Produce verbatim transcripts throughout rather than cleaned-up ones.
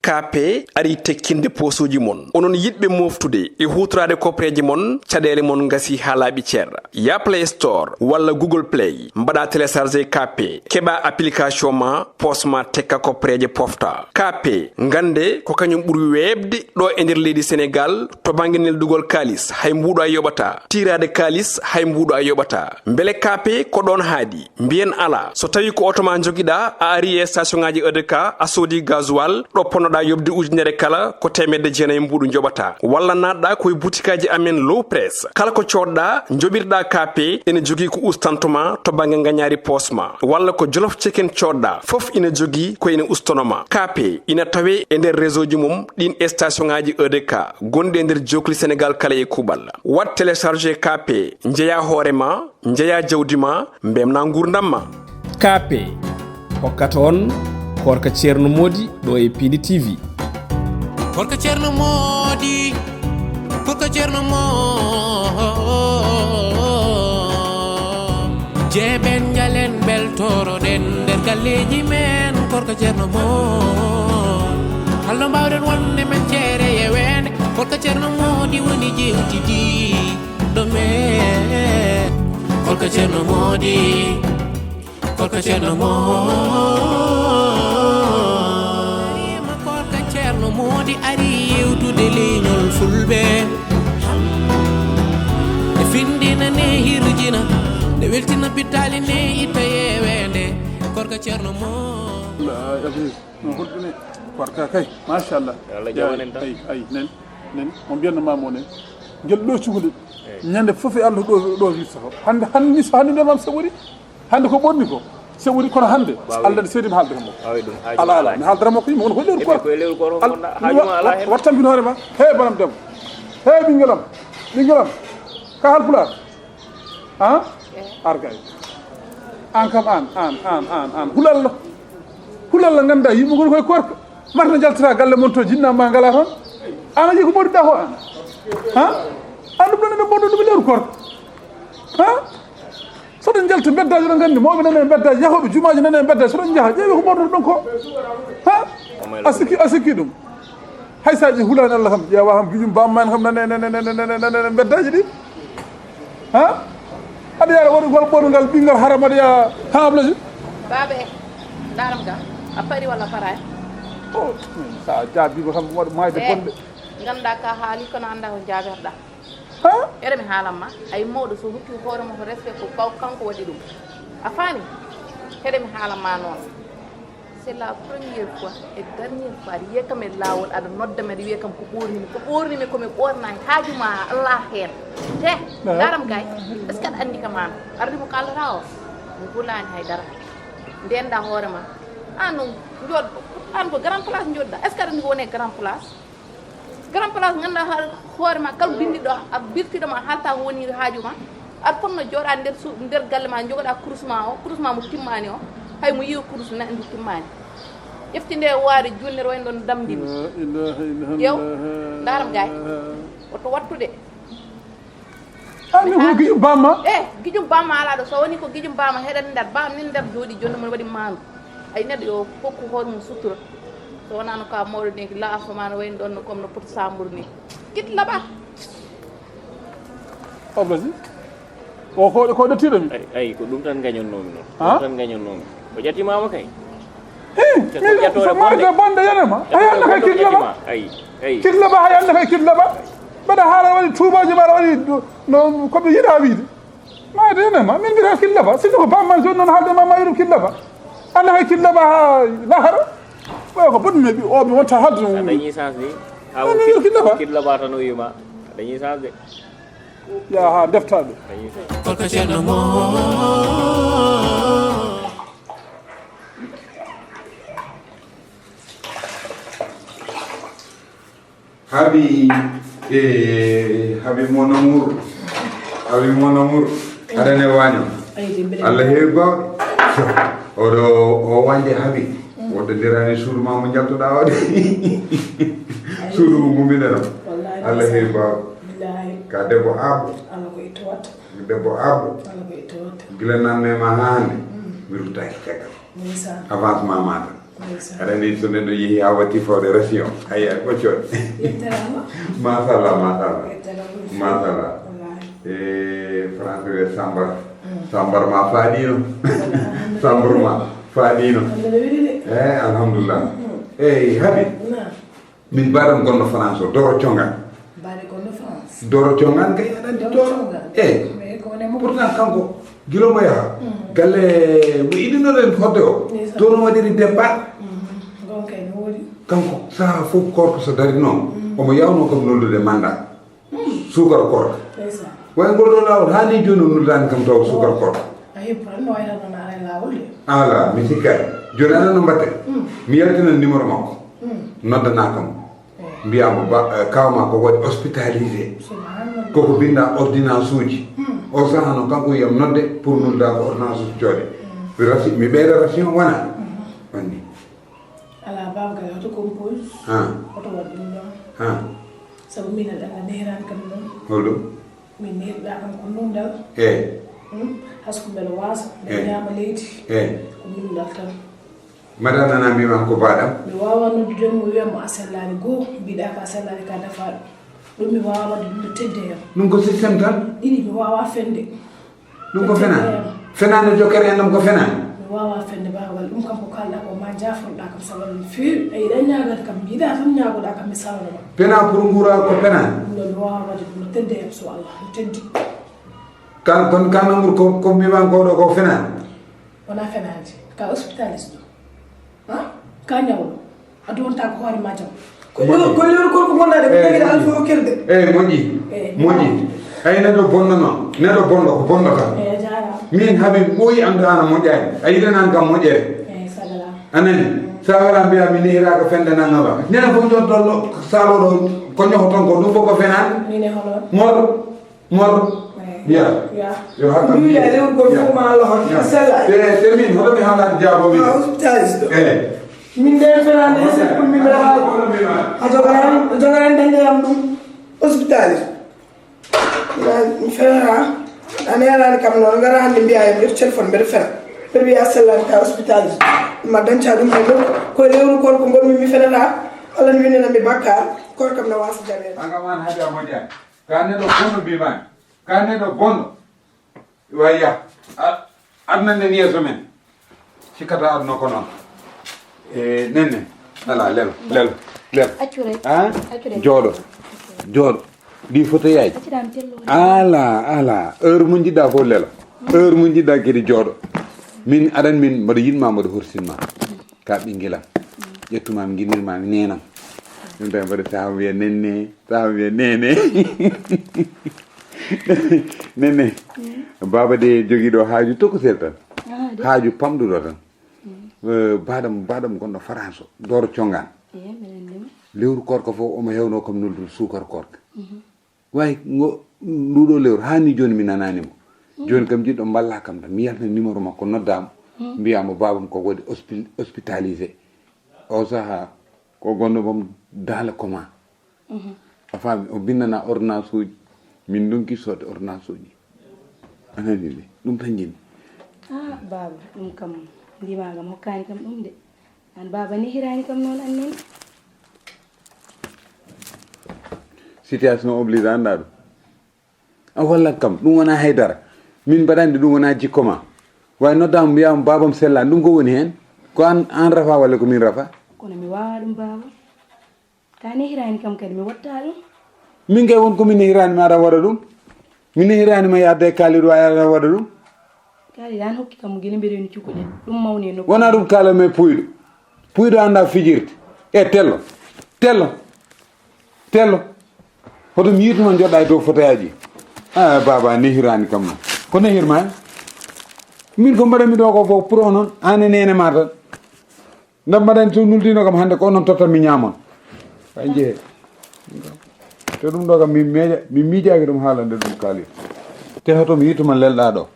K P arii tekkinde poosuuji mon. Onon yiɗɓe mooftude e huutoraade kopreeje mon, caɗeele mon ngasii haa laaɓi cer. Yah Play Store walla Google Play, mbaɗaa télécharger K P, keɓaa application ma, poos ma tekka kopreeje pofta. K P, ngannde ko kañum ɓuri weeɓde ɗo e nder leydi Senegaal to bannge neldugol kaalis, hay mbuuɗo a yoɓataa. Tiiraade kaalis, hay mbuuɗo a yoɓataa. Mbele K P ko ɗoon haaɗi? Mbiyen alaa. So tawii ko oto ma njogiɗaa, a arii e station ŋaaji E D K, a soodii gasoil, ɗo ponnoɗaa yoɓde ujunere kala, ko teemedde jeenayi mbuuɗu njoɓataa. Walla naatɗaa ko e butikaaji amen Low Press. Kala ko coodɗaa, njoɓirɗaa K P, ene jogii ko ustanto ma to bannge ngañaari poos ma. Walla ko Jolof Chicken coodɗaa, fof ina jogii ko ene ustono ma. K P ina tawee e nder réseau ji mum ɗiin e station ŋaaji E D K gonɗi e nder jookli Senegaal kala e kuuɓal. Waɗ télécharger K P, njeyaa hoore ma, njeyaa jawdi ma, mbemnaa nguurndam ma. K P hokkata on Koorka Ceerno Moodi ɗo e Piindi T V. Koorka Ceerno Moodi, Koorka Ceerno Moodi. Jeeɓen njalen mbeltoroɗen nder galleeji men, Koorka Ceerno Moodi. Hallo mbaawɗen wonde men ceere e weende, Koorka Ceerno Moodi woni jewtidi ɗo men. Koorka Ceerno Moodi, Koorka Ceerno Moodi. Koorka Ceerno Moodi ari yewtude leñol fulɓe. E findina ne hirjina, ne weltina pittaali ne itta yeweende. Koorka Ceerno Moodi. Abdou, no hulɓe ne? Koorka kay, machallah. Yo Allah jaɓan en tan. Ay, ay, nen, nen, mo mbiyanno ma mo nen. Ngel ɗo cukalel. Ñande fof e Allah ɗo, ɗo wirta ko. Hande, hande, so hande nde mam saɓori. Hande ko ɓorni ko. Saɓori kono hande. Waawi. Allah ne seedi mi haaldata mo. Waawi ɗum, haaju ala, ma ala, alaaji. Mi haaldata mo ko yimɓe, won ko lewru koorka. Ɓe ko lewru koorka Al-, wonɗa, haaju ma ala wat-, hen. Wat tampin hoore ma. He, banam debbo. He, ɓinngel am. Ɓinngel am. Ka Haalpulaar. Ha? Eh. Ar kay. An kam an, an, an, an, an. Hul Allah. Hul Allah, ngannda yimɓe ngoni koye koorka. Mata njaltata galle mon to, jinna ma ngala toon. An a yii ko mawɗi ɗa ko an. Ha? An ɗum ɗon eɗen mawɗo ɗum e lewru koorka. Ha? So ɗon njalta mbeddaaji, ɗon nganndi mawɓe nana e mbeddaaji, yahooɓe jumaaji nana e mbeddaaji, so ɗon njaha, ƴeewe ko mawɗo ɗon ko. Ha? A sikki, a sikki ɗum. Hay so a ƴeewi hulaani Allah kam, ƴeewa kam, gijum bamma en kam nana e, nana e, nana e, nana e, nana e mbeddaaji ɗi. Ha? Aɗa yaara waɗugol ɓornugal ɓingal haram, aɗa yaha ha Ablaye. Baabe, ndaram ga, a pari walla paraay? O, sa jaabiima kam, waɗa maayde bonde. Ngannda ka haali kono annda ko jaaberɗa. Ha? Eɗe mi haalan ma, ay mawɗo so hokki hoore makko respect ko kaw-, kanko waɗi ɗum. A faami? Eɗe mi haalan ma noon. C'est la première fois et dernière fois aɗa yiya kam e laawol, aɗa nodda mi, aɗa wiya kam ko ɓoornimi. Ko ɓoornimi ko mi ɓoornaani, haaju ma Allah heen. Te, ndaram kay, est-ce que aɗa anndi kam aan? Ardi mo kaalata o, mi hulaani hay dara. Ndennda hoore ma. Aan noon, jooɗ-, aan ko grand place njooɗɗa. Est-ce que aɗa anndi ko woni e grand place? Grand place, ngannda hoore ma, kala binndiɗo, a birtiɗo ma, haalta ko woni haaju ma. Aɗa fotno jooɗaade nder su-, nder galle ma, jogoɗa kurus ma o, kurus ma mo timmaani o, hay mo yiyo kurus ne anndi timmaani. Ƴefti nde waade juulnere wayno ɗon damndi. La ilaha illallah. Ƴeew, ndaram gaay. Woto wattude. An ne ko gijum bamma? Eh, gijum bamma alaa ɗo. So woni ko gijum bamma, heɗen nder. Bamma nin nder jooɗi, jonde mum waɗi maandu. Ay, neɗɗo yo hokku hoore mum sutura. So wonaa no ka mawɗo ni, la afo ma no wayno ɗon, no comme no poti samburu ni. Kit laɓa. Ablaji. O ko, ko ɗettiɗo mi. Ay, ay, ko ɗum tan gañonnoomi noon. Ha? Ɗum tan gañonnoomi. O ƴattimaama kay. Hey, so mi, ƴattoore so bonde. Bonde yanema. Ƴattoore bonde ƴatima. Ay, ay. Kit laɓa, hay annda kay kit laɓa. Mbeɗa haala waɗi tuubaaji ma, waɗi no, no ko mi yiɗa wiide. Ma de ne ma, min mbiyata kit laɓa. Sinno ko bamma jooni noon haalde ma, ma yiɗum kit laɓa. Annda kay kit laɓa ha lahara. Ɓay ko bonmi mi, o mi wonta haalde no. A dañi chance ni. Aw, min mbiyata kit laɓa. Kit laɓa tan o wiima. A dañi chance de. Yaha deftaɓe. Koorka Ceerno Moodi. Habi, eh, Habi mon amour. Habi mon amour. Aɗa ne waaño. Allah heewi baawɗe. Oɗo o wañde Habi. Woɗɗondirani suudu ma mo njaltoɗa o de. Suudu mo gumbinɗen o. Wallahi. Allah heewi baawɗe. Billahi. Ka debbo aabbo. Allah ko itto watta. Debbo aabbo. Allah ko itto watta. Gila namme ma ha hande. Mm. Mi ruttaki caggal. Ndeysaan. Avancement ma tan. Aɗa anndi so neɗɗo yehi haa watti fawde ration, a yiya ko coɗ. Yettere Allah. Machallah, machallah. Yettere Allah. Machallah. Wallahi. E français wiye sambar. Sambar ma faaɗiino. Sambar ma faaɗiino. Alhamdulillah. E alhamdulillah. Eyyi, Habi. Naam. Min mbaɗan gonɗo France o, Doro Congan. Mbaɗe gonɗo France. Doro Congan kay aɗa anndi Doro Doro. Congan. Eyyi. Mais ko ne mo. Pourtant kanko gila mo yaha. Galle mo iɗinoɗen fodde o. Ndeysaan. Toon o waɗiri départ. Gon kay no woodi. Kanko saha fof korko so darino, omo yawno kam noddude mandat. Suukara koorka. Ndeysaan. Way ngol ɗo laawol, haa ni jooni o noddaani kam taw suukara koorka. A heɓi tan no wayno noon ara e laawol de. Ala, mi sikkaani. Jooni aɗa no mbaɗte? Mi yaltinan numéro makko. Noddanaa kam. Mbiyaa mo ba, eh, kaaw ma ko waɗi hospitalisé. Subhanallah. Koko binnda ordonnance uji. O saha no kanko yiyam nodde pour nodda ko ordonnance uji cooɗe. Mi rasi, mi ɓeyda ration wona. Wanni. Alaa baaba kadi hoto compose. Ha. Hoto waɗ ɗum ɗon. Ha. Sabu min aɗa anndi nehiraani kam noon. Holɗum? Min nehirɗaa kam ko nundal. Eyi. Hmm? Hasku mbele waasa, mbele Eyi. Ñaama leydi. Eyi. Ko nundal tan. Mbaɗa nana mbiman ko baɗam? Mi waawaa noddude mo, wiya mo a sellaani goo, mbiɗa ka sellaani ka dafaaɗo. Ɗum mi waawaa waɗde ɗum no tedde yam. Ɗum ko système tan? Ɗiɗi mi waawaa fende. Ɗum ko fena? Fenaande jokkere en ɗum ko fena? Mi waawaa fende baawal. Ɗum kam ko kalɗa ko ma jaaforɗa kam sababu no feewi. A yiɗa ñaagal kam, mi yiɗa tan ñaagoɗa kam mi salano ma. Pena pour nguura ko pena? Ɗum ɗo mi waawaa waɗde ɗum no tedde yam so Allah. No teddi. Kan, kon kan amour ko, ko mbiman ko ɗo ko fena? Wona fenaande. Ka hospitaliste ɗo. Ha? Ka ñawɗo. A duwontaako hoore ma jam. Ko lewru, ko lewru korko ngonɗaa de, ko jogita alfuro kelɓe. Eyi, moƴƴi. Eyi. Moƴƴi. Ay, neɗɗo bonno noon. Neɗɗo bonɗo ko bonɗo tan. Eyi, a jaaraama. Min Habib ɓooyi anndu aan a moƴƴaani. A yiɗanaani kam moƴƴere. Eyi, sagala. A nani? So a wela mbiya mi nehiraaka fende nannga ba. Nena fof jotto ɗo saaloo ɗo ko ñohoton ko ɗum fof ko fenaande. Min e hono. Mor. Mor. Ya. Ya. Yo hakka. Ɗum ya lewru ko fof ma Allah hon. Ya. Sella. Te, te min, hoto mi haalani jaabo min. Ah, hospitaliste ɗo. Eh. Min nden fenaande e seppol min mbeɗa haala. A jogaani, a jogaani dañde yam ɗum. Hospitaliste. Mi fenata. A neerani kam noon, ngara hannde mbiya yam ƴettu téléphone mbeɗa fena. Mbeɗa wiya a sellaani ka hospitaliste. Ma dañca ɗum hay ɗum. Ko e lewru korko ngonmi mi fenata. Allah mi winana mi bakka. Kono kam na wasa jaɓeede. An kam an hade a moƴƴaani. Ka neɗɗo bonɗo mbimaami. Ka neɗɗo bonɗo. Wayya. A-, aduna nden yeeso men. Sikkata aduna ko noon. E, nenne. Ala, lelo, lelo, lelo. Accu rek. Ha? Accu rek. Jooɗo. Jooɗo. Ɗi photo yaaji. Accu ɗam tello. Ala, ala. Heure mo njiɗɗa fof lelo. Heure mo njiɗɗa kadi jooɗo. Min aɗan min mbaɗa yiɗma mbaɗa horsinma. Ka ɓingilam. Ƴettuma mi guinirma mi nenam. Ɗum tawi mbaɗa tawa wiya nenne, tawa wiya nene. Nenne. Baaba de jogiiɗo haaju tokosel tan. Ah, de. Haaju pamɗuɗo tan. Eh, baɗam, baɗam gonɗo France o, Doro Congan. Eh, mbeɗa anndi mo. Lewru korka fof omo hewno kam nuldude suukar korka. Way ngo nduɗo lewru haa ni jooni mi nanaani mo. Jooni kam jiɗɗo mballa kam tan. Mi yaltina numéro makko, nodda mo. Mbiya mo baabam ko waɗi hospi-, hospitalisé. O saha ko gonɗo bom dans le coma. A faami, o bindana ordonnance uji. Min ndonki soodde ordonnance uji. A nani de, ɗum tan jinmi. Ah, baaba, ɗum kam, ndimagam hokkaani kam ɗum de. An baaba nehiraani kam noon an nene. Situation oblige anndaa ɗum. A wallat kam, ɗum wonaa haydara. Min mbaɗande ɗum wonaa jikko ma. Way noddaama mbiyaama baabam sellaani, ɗum ko woni heen? Ko aan, aan rafa walla ko min rafa? Kono mi waawaa ɗum baaba. Ka nehiraani kam kadi mi watta ɗum. Min kay won ko mi nehiraani ma aɗa waɗa ɗum. Mi nehiraani ma yahde e Kalidou a aɗa waɗa ɗum. Kalidou an hokki kam mo gila mbeɗa woni cukkuɗe. Ɗum mawni e nokku. Wonaa ɗum kaala mais puyɗo. Puyɗo annda fijirde. E tello. Tello. Tello. Hoto mi yiituma joɗɗa e dow fotayaaji. A baaba nehiraani kam noon. Ko nehirma en? Min ko mbaɗanmi ɗo ko fof pour onon. An e nene ma tan. Ndam mbaɗani so nultino kam hannde ko onon tottan mi ñaamon. Ay njee. Te ɗum ɗo kam mi meeƴa, mi miijaaki ɗum haalande ɗum kaalis. Te hoto mi yiituma lelɗa ɗo.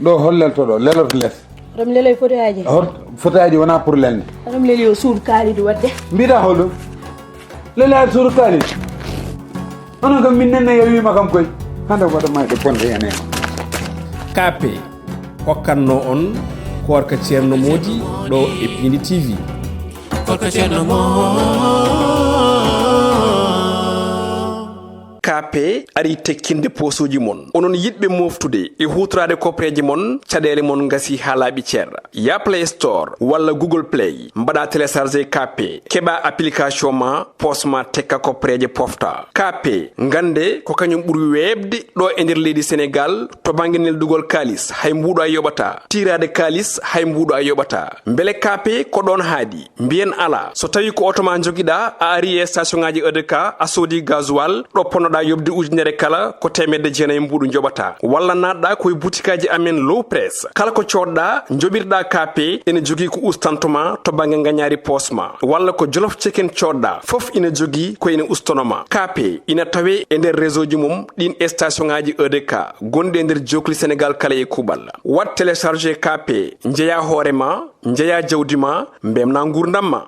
Ɗo hol leltoɗo, leloto les. Hoto mi leloy fotoyaaji. Hot-, fotoyaaji wonaa pour lelnde. Hoto mi leloy o suudu kaalidu waɗde. Mbiɗa holɗum? Lelaa suudu kaalidu. Onon kam min nenne yo wiima kam koy. Hannde waɗa mayɗo bonde ene ma. K P hokkatno on koorka Ceerno Moodi ɗo e Piindi T V. Kaape ari tekkinde poosuuji mon. Onon yiɗɓe mooftude e huutoraade koppareeji mon, caɗeele mon ngasi haa laaɓi cer. Yah Play Store walla Google Play, mbaɗa télécharger Kaape, keɓa application ma, poos ma tekka koppareeje pofta. Kaape, ngannde ko kañum ɓuri weeɓde ɗo e nder leydi Senegaal to bannge neldugol kaalis, hay mbuuɗo a yoɓataa. Tiiraade kaalis, hay mbuuɗo a yoɓataa. Mbele Kaape ko ɗoon haaɗi? Mbiyen alaa. So tawii ko oto ma njogiɗaa, a ari e station ŋaaji E D K, a soodi gasoil, ɗo ponnoɗaa yoɓde ujunere kala, ko teemedde jeenayi mbuuɗu njoɓataa. Walla naatɗaa ko e butikaaji amen Low Press. Kala ko coodɗaa, njoɓirɗaa Kaape, ene jogii ko ustanto ma to bannge ngañaari poos ma. Walla ko Jolof Chicken coodɗaa, fof ina jogii ko ina ustono ma. Kaape ina tawee e nder réseau ji mum ɗiin e station ŋaaji E D K gonɗi e nder jookli Senegaal kala e kuuɓal. Waɗ télécharger Kaape, njeyaa hoore ma, njeyaa jawdi ma, mbeltinaa nguurndam ma.